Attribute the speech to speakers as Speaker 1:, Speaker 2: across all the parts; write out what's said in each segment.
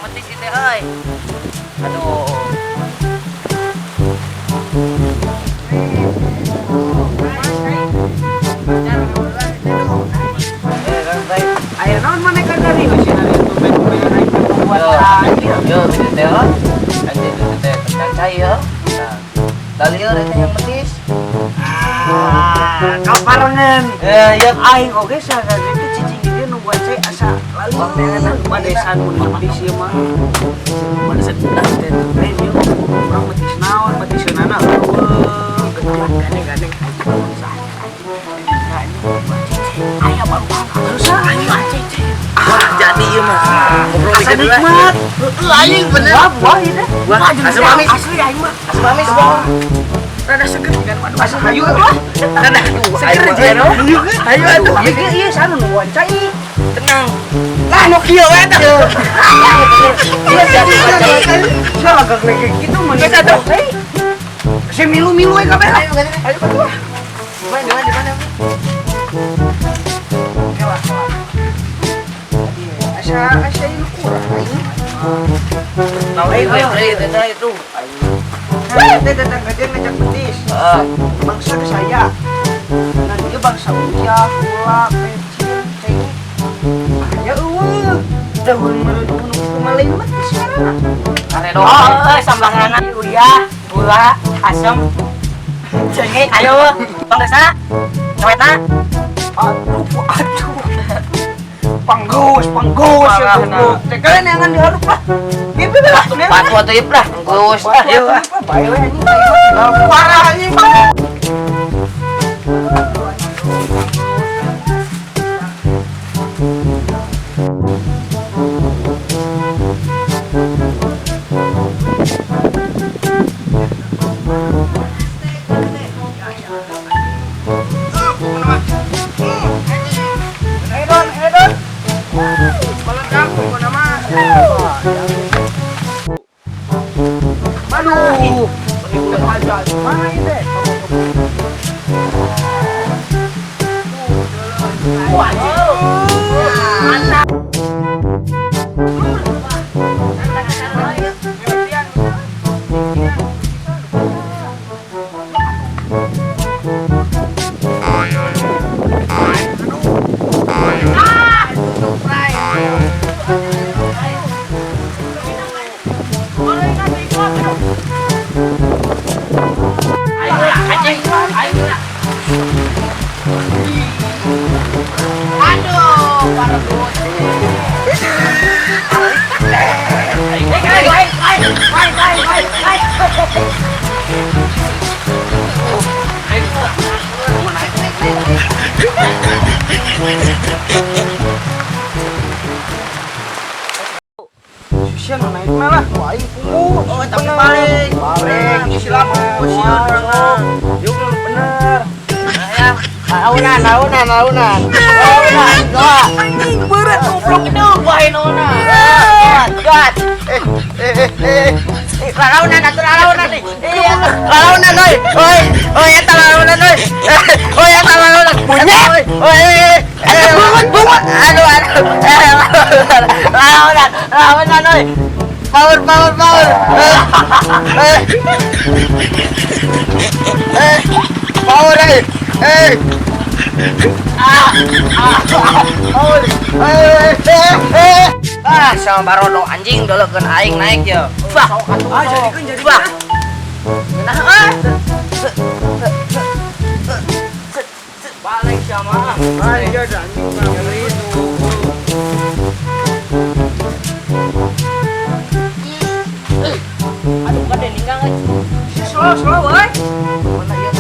Speaker 1: Betis ieu teh euy. Aduh. Eh, Kang Baik.
Speaker 2: Aya naon maneh ka dari cenah tumben-tumben aing teh buat.
Speaker 1: Yo, yo, gitu teh oh. Anjing itu teh tekan cai yo. Nah, dalieur eta yang betis.
Speaker 2: Ah, kaparengan.
Speaker 1: Eh, iya.
Speaker 2: Aing oge sadar itu cicing di dieu nungguan cai asa lalieur. Padesan mun betis ieu mah. Padesan teh lain ieu urang betis naon, betiseunana eueuh. Gandeng-gandeng aing bangsa. Aya baru susah.
Speaker 1: Wah, jadi ieu mah. Ngobrol
Speaker 2: Asa
Speaker 1: di lah.
Speaker 2: nikmat.
Speaker 1: Heeh, aing bener.
Speaker 2: Wah, buah ieu teh.
Speaker 1: Buah, asam manis.
Speaker 2: Asli aing mah.
Speaker 1: Asam manis.
Speaker 2: Rada seger kan waduh. Asa hayu lah.
Speaker 1: Rada
Speaker 2: Seger
Speaker 1: ayo,
Speaker 2: aja.
Speaker 1: Ayo atuh.
Speaker 2: Ieu ge ieu sana nungguan cai.
Speaker 1: Tenang. Lah nu kieu we tah.
Speaker 2: Iya jadi salah gak kayak gitu mah.
Speaker 1: Geus atuh.
Speaker 2: Saya milu-milu we kabeh lah.
Speaker 1: Ayo, ayo, ayo. Di mana, di mana?
Speaker 2: Oke lah. Asa asa ini kurang aing.
Speaker 1: Tahu we we teh itu.
Speaker 2: Nah, teh datang ke dia ngajak betis.
Speaker 1: Heeh.
Speaker 2: Bangsa ke saya. Nah, dia bangsa uyah, gula, pecin, cengek. Aya eueuh. Tahun meureun nu kumaha betis sekarang.
Speaker 1: Karedo.
Speaker 3: Oh, eh, sambanganna uyah, gula, asem, cengek, ayo, bangsa, cowetna.
Speaker 2: Aduh, aduh. Panggus, panggus ya goblok. Teh kalian yang diharup lah. Ieu lah.
Speaker 1: Batu atuh ieu lah. Geus ah ieu ah.
Speaker 2: Bae we anjing. Parah anjing. Edon, edon. Meledak pokoknya mah. Aduh. Mana ini?
Speaker 3: Mantap. Ayo lah, anjing. Ayo lah. Aduh, parah. Ayo, ayo, ayo, ayo, ayo, ayo,
Speaker 2: Susah nu naik mah lah. Wah, aing punggu.
Speaker 1: Oh, tapi balik.
Speaker 2: Balik.
Speaker 1: Silakan. Sieun urang mah.
Speaker 2: Yuk bener.
Speaker 1: Ya, launan, launan, launan. Launan, doa.
Speaker 2: Anjing berat goblok.
Speaker 1: Itu buah nona. God, God.
Speaker 2: Eh, eh, eh.
Speaker 1: Eh, lalaunan atuh lalaunan nih. Iya, lalaunan euy. Oi, oi eta lalaunan euy. Oi eta lalaunan. Oi, oi, eh, bungut, bungut. Aduh, aduh. Eh, lalaunan, lalaunan euy. Power, power, power. Eh, eh,
Speaker 2: Power eh. Eh.
Speaker 1: Ah, ah,
Speaker 2: Power. Eh, eh, eh.
Speaker 1: Ah, sama barodo anjing dolokeun aing naik ye. Bah,
Speaker 2: Ah, jadikeun jadi.
Speaker 1: Bah. Nah, ah. Balik sama.
Speaker 2: Ah, iya ada anjing ngeri itu.
Speaker 3: Aduh, gede ninggang euy.
Speaker 2: Slow, slow, euy.
Speaker 1: Mana ieu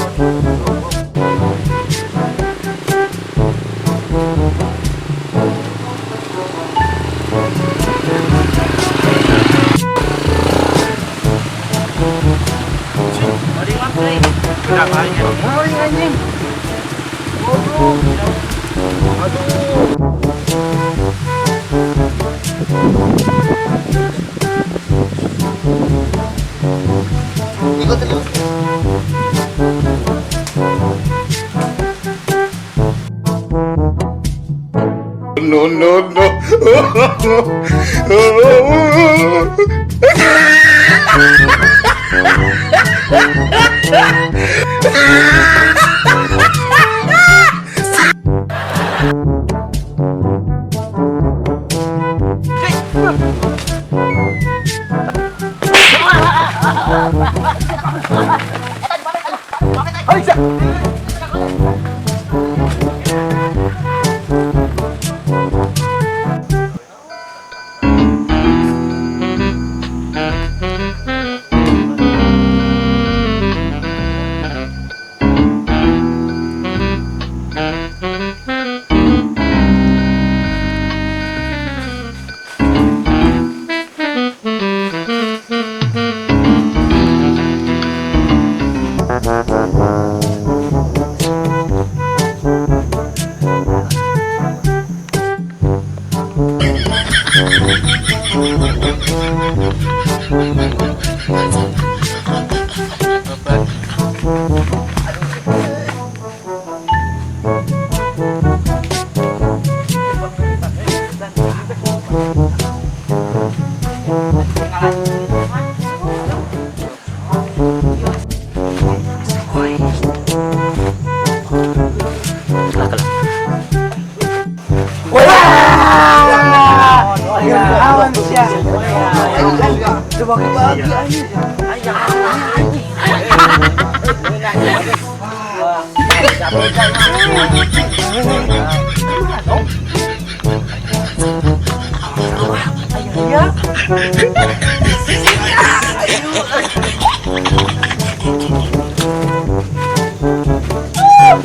Speaker 2: Maling anjing. Goblok. Aduh.
Speaker 4: Ikutin lu.
Speaker 5: No, no, no.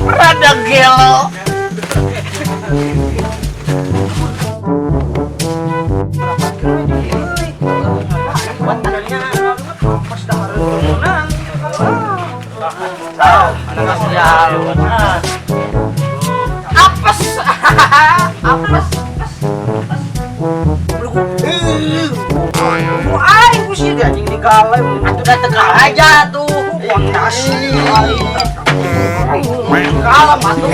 Speaker 1: Rada gelo. Apes. Apes.
Speaker 2: Aing ku sih anjing digalai.
Speaker 1: Atuh da tegal aja tuh.
Speaker 2: Pondasi aing.
Speaker 1: Kalem atuh.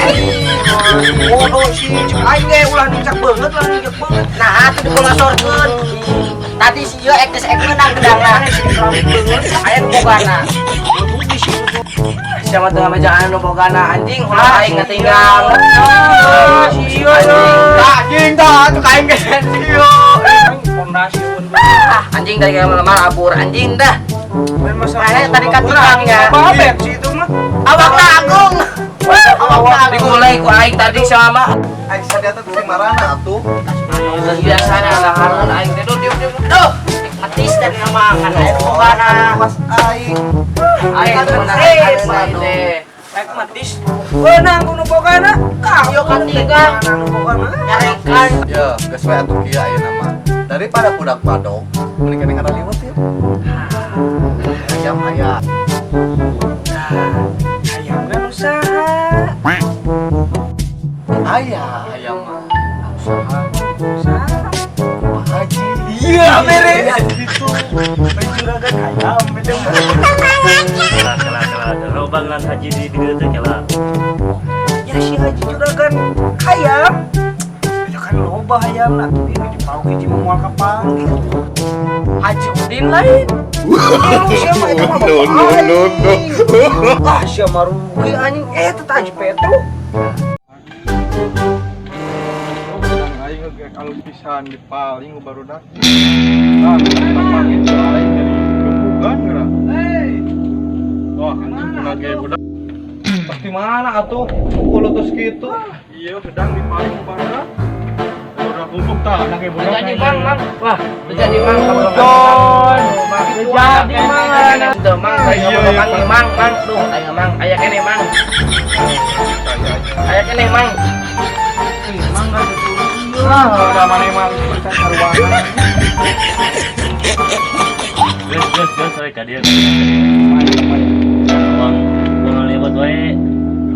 Speaker 2: Bodoh sih, cek aing ge ulah nincak beungeut lah nincak beungeut.
Speaker 1: Nah, atuh dikolosorkeun. Tadi si ieu ek geus ek meunang gedangna. Aya nu bogana. Siapa tuh ngabejaan nu bogana anjing ulah aing ngatinggal.
Speaker 2: Si ieu
Speaker 1: anjing tah atuh ka aing geus ieu.
Speaker 2: Pondasi
Speaker 1: anjing dari lemah abur anjing dah.
Speaker 2: Main
Speaker 1: tadi katikang ya.
Speaker 2: Apa sih itu mah?
Speaker 1: Awakna agung. Awakna digulai ku aing tadi sama.
Speaker 4: Aing sadaya teh marana atuh.
Speaker 1: Biasana laharun aing teh dieu dieu. Duh, nikmatis dan nama kan aya bogana.
Speaker 4: Pas aing.
Speaker 1: Aing menang teh.
Speaker 2: Nikmatis. Beunang nu bogana.
Speaker 1: Yo katikang
Speaker 2: nu bogana.
Speaker 1: Nyarekan.
Speaker 4: Ya, geus we atuh kieu ayeuna mah. Daripada budak padok, mending kene ngaraliwat ya. Ayam aya.
Speaker 2: Ayamna nu saha?
Speaker 4: Aya, ayam mah. Usaha.
Speaker 2: Saha?
Speaker 4: Pak Haji.
Speaker 2: Iya, mere. Gitu. Juragan ayam beda mah.
Speaker 5: Kela kela kela. Lobang lan haji di dieu teh kela.
Speaker 2: Ya si haji juragan hayam. Ya kan loba hayam lah. Ini dipauk hiji mah moal kapanggih.
Speaker 1: Haji Udin lain.
Speaker 2: Siapa itu mah
Speaker 6: No, no, no, no.
Speaker 2: Ah, siapa rugi anjing. Teh Haji Petro.
Speaker 6: Aing ge kalau pisan di paling barudak. Ah, panggil aing dari gebugan geura. Wah, anjing kena ge budak.
Speaker 4: Pasti mana atuh pukul terus kitu.
Speaker 6: Iya, gedang di paling barudak. Udah bubuk tah, anak ge budak.
Speaker 1: Jadi mang, mang. Wah, jadi mang.
Speaker 2: Don.
Speaker 1: Jadi mang. Teu mang, saya ngomong mang, mang, mang. Duh, aya mang, aya keneh mang. Aya keneh mang.
Speaker 2: Mang kan
Speaker 6: Ah, udah mana emang percaya sarwana.
Speaker 5: Geus geus geus we ka dieu. Bang, bang lewat wae.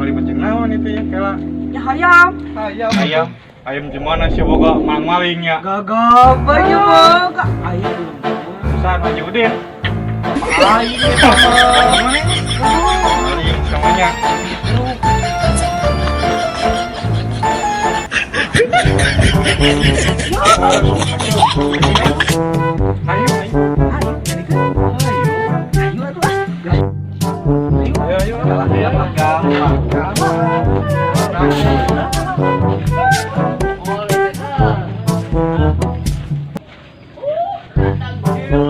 Speaker 6: Kali beceng naon itu ya kela.
Speaker 2: Ya hayam.
Speaker 6: Ayam. Ayam. Ayam gimana sih boga mang malingnya?
Speaker 2: Gagah banyak boga. Ayam belum.
Speaker 6: Usaha Haji Udin.
Speaker 2: Aing eta mah.
Speaker 6: Maling samanya. Ayo, ayo.
Speaker 2: Ayo, jadi kan. Ayo. Ayo atuh ah. Terima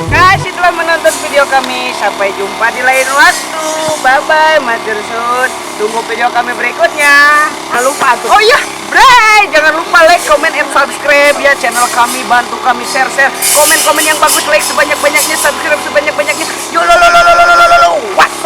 Speaker 2: kasih telah menonton video kami. Sampai jumpa di lain waktu. Bye bye, Matur suwun. Tunggu video kami berikutnya.
Speaker 3: Jangan lupa tuh.
Speaker 2: Oh iya, Bray, jangan lupa like, comment, and subscribe ya channel kami. Bantu kami share, share, komen, komen yang bagus, like sebanyak-banyaknya, subscribe sebanyak-banyaknya. Yo lo lo lo lo lo lo lo lo. What?